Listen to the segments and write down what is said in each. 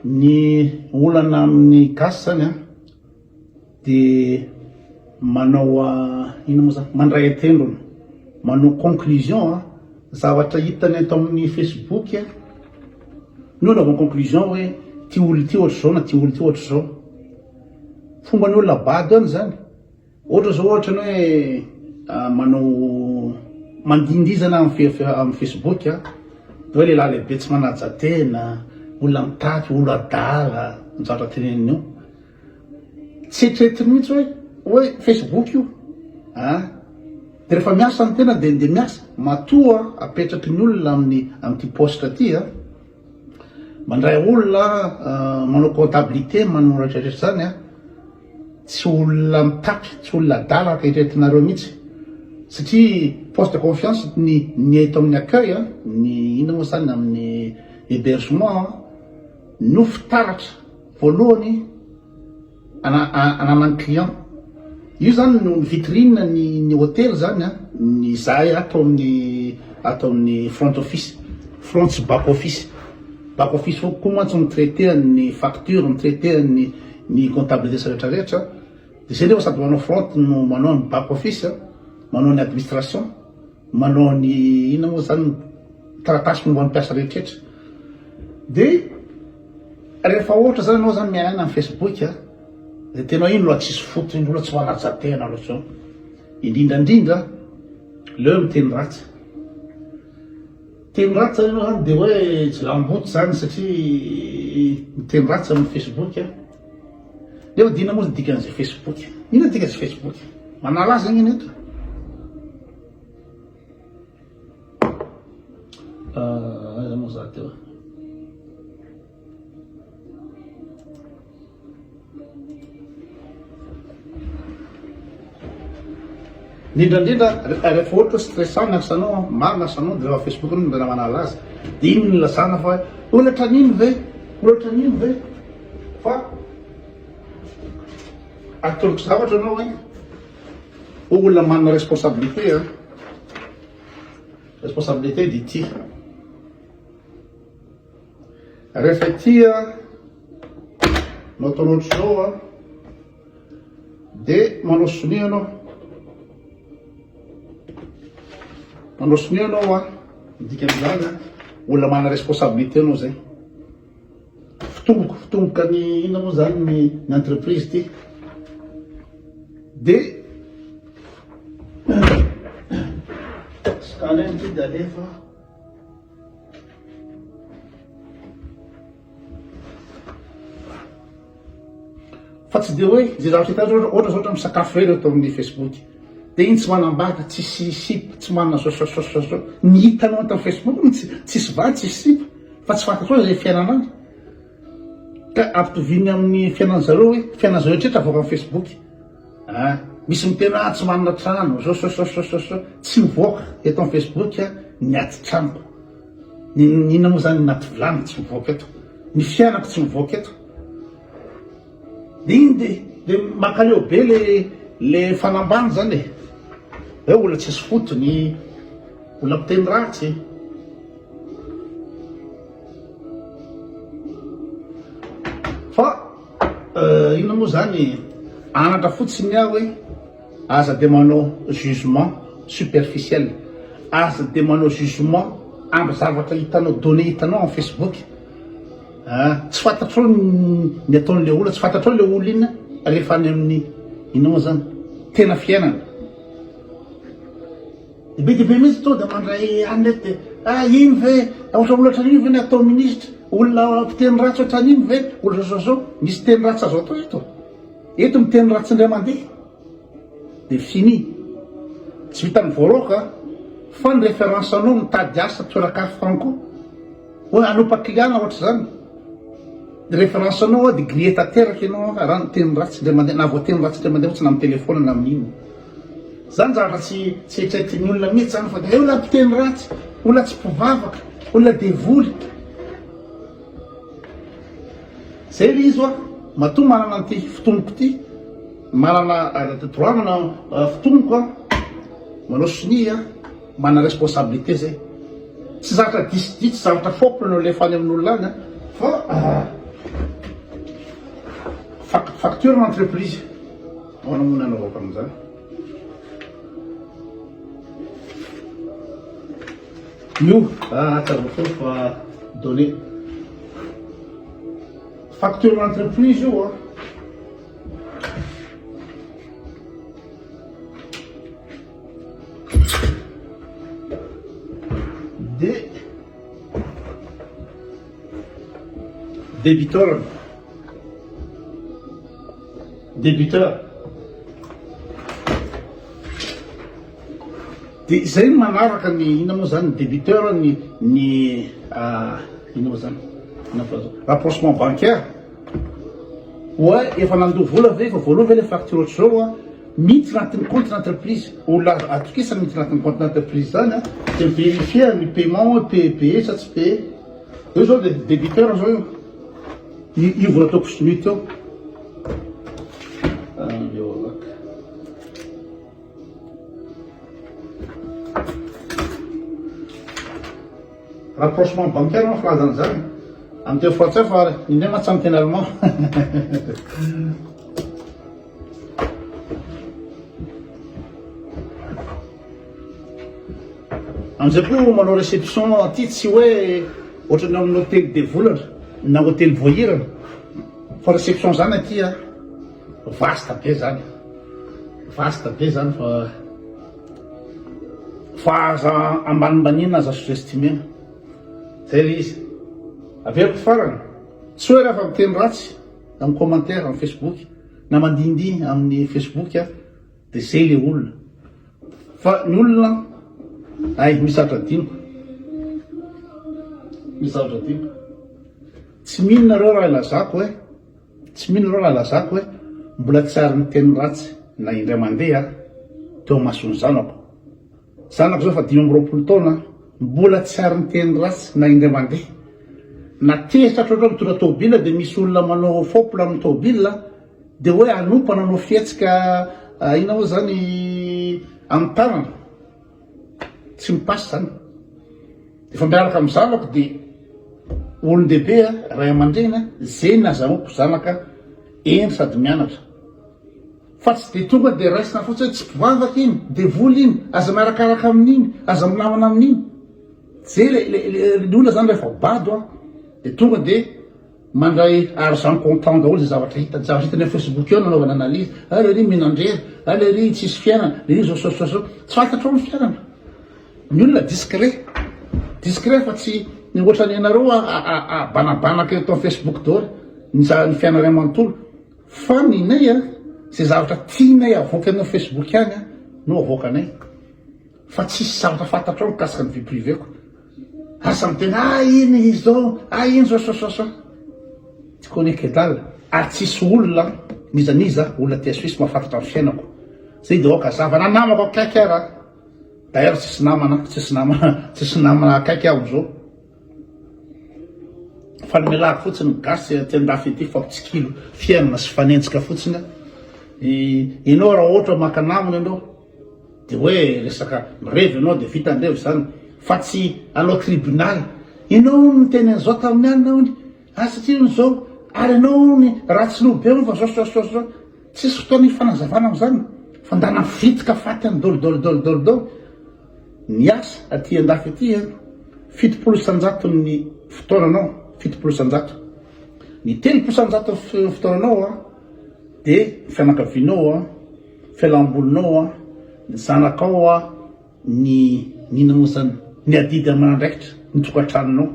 Ny olana amin'ny gasy zany an, de manao inona moa zany, mandray an-tendrony, manao conclusion an, zavatra hitany ato amin'ny facebook an, no anaovany conclusion hoe ty olona ty ohatr'izao na ty olona ty ohatr'izao. Fomban'ny olona bado any zany. Ohatra zao ohatra ny hoe manao mandihindihizana amin'ny facebook a, de hoe lehilahy lehibe tsy manaja tena, olona mitafy, olo adala, ny zavatra teneniny eo. Tsy eritreretiny mihitsy hoe hoe facebook io a, de rehefa miasa ny tena de de miasa, matoa apetraky ny olona amin'ny amin'ity poste ty a, mandray olona manao comptabilité manao retraretra zany a. Tsy olona mitapy, tsy olona adala araka eritreretinareo mihitsy satria poste de confiance ny ny eto amin'ny accueil a, ny inona moa zany amin'ny hébergement no fitaratra voalohany ananan'ny client. Io zany no vitrine ny ny hotely zany a, ny zahay ato amin'ny ato amin'ny front office, front sy back office. Back office koa mantsy mi-traiter ny facture, mi-traiter ny ny comptabilité sy rehetra rehetra. Dia zay nefa sady manao front no manao ny back office, manao ny administration, manao ny inona moa zany taratasy momba ny mpiasa rehetra rehetra. Dia rehefa ohatra zany ianao zany miaina amin'ny Facebook a, dia tena iny loha tsisy fotony, iny loha tsy manaja tena loha zao. Indrindra indrindra leo miteny ratsy. Teny ratsy zany ianao zany dia hoe jilamboto zany satria miteny ratsy amin'ny Facebook a. Nefa dia inona moa ny dikan'izay Facebook? Inona ny dikan'izay Facebook? Manala azy anie ny eto. Aiza moa za teo? Indrindra indrindra rehefa ohatra hoe stressant ny asanao, maro ny asanao dia rehefa Facebook no tena manala azy. Dia iny no ilazana fa olona ohatran'iny ve? Olona ohatran'iny ve? Fa atoroko zavatra anao hoe olona manana responsabilité an. Responsabilité dia ity. Rehefa ity no ataonao ohatr'izao a, dia manao sonia ianao, manao sonia ianao a, ny dikan'izany a, olona manana responsabilité ianao zay, fitomboka, fitomboka ny inona moa zany ny ny entreprise ity, dia scanner ity dia alefa. Fa tsy dia hoe izay zavatra hitanao ohatra zao ohatra misakafo irery eto amin'ny Facebook dia iny tsy manambady, tsisy sipa, tsy manana zao zao zao zao zao. Ny hitanao eto amin'ny Facebook no tsy tsisy vady, tsisy sipa fa tsy fantatrao izay fiainana any. Ka ampitoviany amin'ny fiainan'ny zareo hoe fiainan'ny zareo eritreritra avoaka amin'ny Facebook. Ah, misy miteny hoe ah tsy manana trano, zao zao zao zao zao zao. Tsy mivoaka eto amin'ny Facebook ny aty tranoko. Ny inona moa zany ny anaty vilany tsy mivoaka eto. Ny fiainako tsy mivoaka eto. De iny de de mankaleo be le le fanambany zany e. Hoe olona tsisy fotony, olona mpiteny ratsy. Fa inona moa zany anatra fotsiny aho hoe aza de manao jugement superficiel, aza de manao jugement amin'ny zavatra hitanao données hitanao amin'ny facebook, tsy fantatrao ny ataon'le olona, tsy fantatrao le olona iny rehefa any amin'ny inona moa zany tena fiainana. Dia be dia be mihitsy tonga dia mandray anona eto dia ah iny ve ohatra olona ohatran'iny ve ny atao ministra, olona mpiteny ratsy ohatran'iny ve, olona zao zao, misy teny ratsy azo atao eto, eto miteny ratsy indray mandeha dia fini, tsy vitan'ny voaroaka fa ny référence anao mitady asa toeran-kafa any koa. Hoe hanompa client ohatr'izany. Ny référence anao dia grillé tanteraka ianao raha niteny ratsy indray mandeha na voateny ratsy indray mandeha fotsiny na amin'ny téléphone na amin'ny inona. Zany zavatra tsy tsy eritreretin'ny olona mihitsy zany fa dia olona mpiteny ratsy, olona tsy mpivavaka, olona devoly. Zay le izy hoa, matoa manana an'ity fitomoko ity, manana droit manao fitomoko aho, manao sonia aho. Manana responsabilité zay. Tsy zavatra diso diso, zavatra fopla no alefa any amin'olona any fa. Facture n'entreprise. Ahoana moa nanaovako an'izany? Io, ah, tsaroako teo fa donné. Facture n'entreprise io ah. De débiteur. Débiteur. De izay no manaraka ny inona moa zany ny débiteur ny ny inona moa zany rapprochement bancaire. Oa efa nandoa vola ve efa voaloa ve le facture ohatr'izao a miditra anatin'ny compte n'entreprise olona atokisana miditra anatin'ny compte n'entreprise zany a de vérifier ny paiement hoe payé payé sa tsy payé io zao de débiteur zao io. Io vao nataoko sonia teo. Rapprochement bancaire no filazana izany. Amin'ny teny frantsay fa indray mantsy amin'ny teny allemand. Amin'izay koa manao réception aty tsy hoe ohatran'ny ao amin'ny hôtely Devolana na hôtely Voahirana fa réception zany aty a vaste be zany, vaste be zany fa fa aza ambanimbaniana aza sous-estimena, zay le izy. Averiko farany, tsy hoe rehefa miteny ratsy amin'ny commentaire amin'ny facebook na mandindihy amin'ny facebook aho de zay le olona fa ny olona ay misy zavatra adinoko misy zavatra adinoko tsy mino nareo raha ilazako hoe tsy mino nareo raha ilazako hoe mbola tsy ary niteny ratsy na indray mandeha teo mason'ny zanako Zanako zao efa 25 taona mbola tsy ary niteny ratsy na indray mandeha. Na tezitra hatrao mitondra tôbila dia misy olona manao fôpla amin'ny tôbila dia hoe hanompa nanao fihetsika inona moa zany amin'ny tanana. Tsy mi-passe zany. Efa miaraka amin'ny zanako dia olon-dehibe ray aman-dreny zay ny azahoako zanaka hendry sady mianatra. Fa tsy dia tonga dia raisina fotsiny hoe tsy mpivavaka iny, devoly iny, aza miarakaraka amin'iny, aza minamana amin'iny. Zay le le le ny olona zany rehefa bado an, dia tonga dia mandray argent comptant daholo izay zavatra hitany, zavatra hitany amin'ny facebook eo no anaovana analyse, ah lery mihinan-drery, ah lery tsisy fiainana, lery zao zao zao zao, tsy fantatrao ny fiainana. Ny olona discret, discret fa tsy ny ohatran'ny ianareo a banabanaka eto amin'ny facebook daholo ny ny fiainana manontolo. Fa ny nay a, zay zavatra tianay avoaka any facebook any a no avoakanay fa tsisy zavatra fantatrao mikasika ny vie privée-ko. Asa miteny ah iny izy zao, ah iny zao sao sao sao. Tu connais que dalle. Ary tsisy olona n'iza n'iza olona aty Suisse mahafantatra ny fiainako. Zay de aoka hazava na namako akaiky ara. D'ailleurs tsisy namana, tsisy namana, tsisy namana akaiky aho amizao. Fa ny milagy fotsiny ny gasy aty andafy aty fampitsikilo fiainana sy fanenjika fotsiny ianao raha ohatra maka namana ianao de hoe resaka mirevy ianao de vita ny revy zany fa tsy anao tribunal ianao hono niteny an'izao tamin'ny alina hono ah satria hono zao ary ianao hono ratsy loha be hono fa zao zao zao zao tsisy fotoana hifanazavana am'zany fa ndana mivitika faty any dolo dolo dolo dolo dolo Ny asa aty andafy aty an, 70 isanjaton'ny fotoananao, 70 isanjato. Ny 30 isanjaton'ny fotoananao an, dia ny fianakavianao an, fialambolinao an, ny zanakao an, ny ny inona moa zany, ny adidy aman'andraikitra, ny tokantranonao.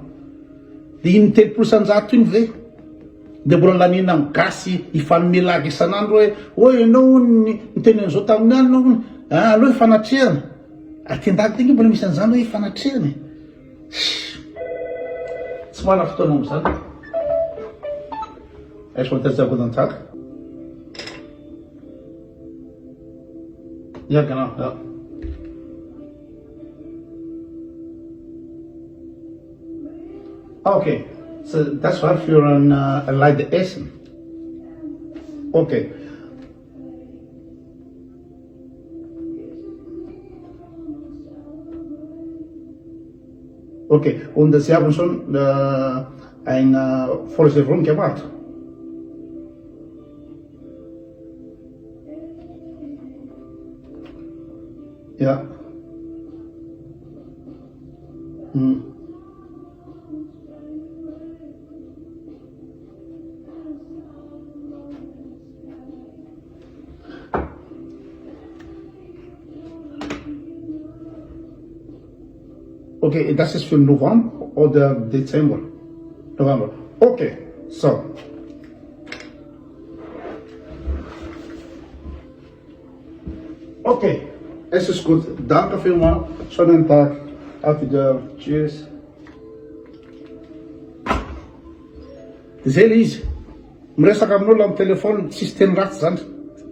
Dia iny 30 isanjato iny ve dia mbola laniana amin'ny gasy hifanome lagy isan'andro hoe, oe ianao hono niteny an'izao tamin'ny alina hono, aleo hifanatrehana. Aty an-danitra ange mbola misy an'izany hoe fanatrehana e. Tsy manana fotoana amin'izany. Erstmal der sehr guten Tag. Ja, genau, ja. Ah, okay. So, das war für ein uh, Leid Essen. Okay. Okay, und Sie haben schon äh, eine Vorreservierung gemacht? Ya. Okay, das ist für November oder Dezember? November. Okay, so. Okay, es ist gut. Danke vielmals. Schönen Tag. Auf Wiedersehen. Tschüss. Zay le izy. Miresaka amin'olona amin'ny téléphone tsisy teny ratsy zany.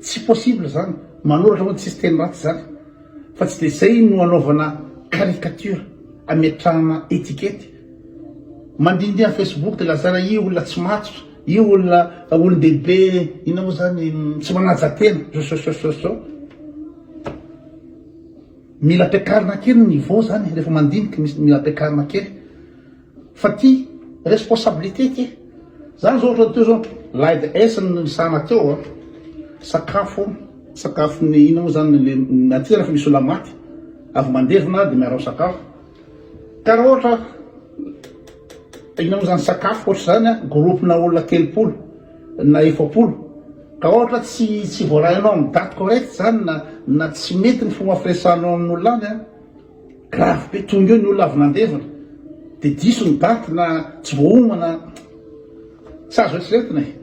Tsy possible zany. Manoratra moa tsisy teny ratsy zany. Fa tsy dia zay no anaovana caricature, ametrahana étiquette. Mandihindihy amin'ny Facebook dia lazaina io olona tsy matotra, io olona olon-dehibe inona moa zany tsy manaja tena, zao zao zao zao. Mila ampiakarina kely ny niveau zany rehefa mandinika misy mila ampiakarina kely. Fa ty responsabilité ty. Zany zao ohatran'ny teo zao laid S no nisahana teo a. Sakafo, sakafon'ny inona moa zany le aty zany efa misy olona maty avy mandevina dia miara misakafo. Ka raha ohatra inona moa zany sakafo ohatr'izany a, groupe-na olona 30 na 40 ka ohatra tsy tsy voarainao amin'ny date correcte zany na na tsy mety ny fomba firesahanao amin'olona any a. Grave be, tonga eo ny olona avy nandevina de diso ny daty na tsy voaomana, tsy azo eritreretina e!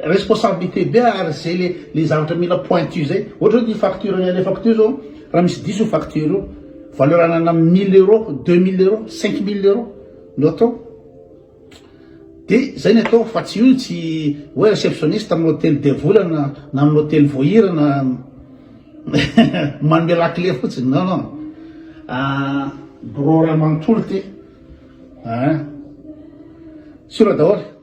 Responsabilité be ary zay le le zavatra mila pointu zay, ohatra hoe ty facture nalefako ty zao raha misy diso io facture io, valeur anana mille euros, 2000 euros, 5000 euros no atao. De zay ny atao fa tsy io tsy hoe receptionniste amin'ny hotely Devolana na amin'ny hotely Voahirana manome la clé fotsiny non non ah, bureau ray manontolo ty ah. Sûr daholo.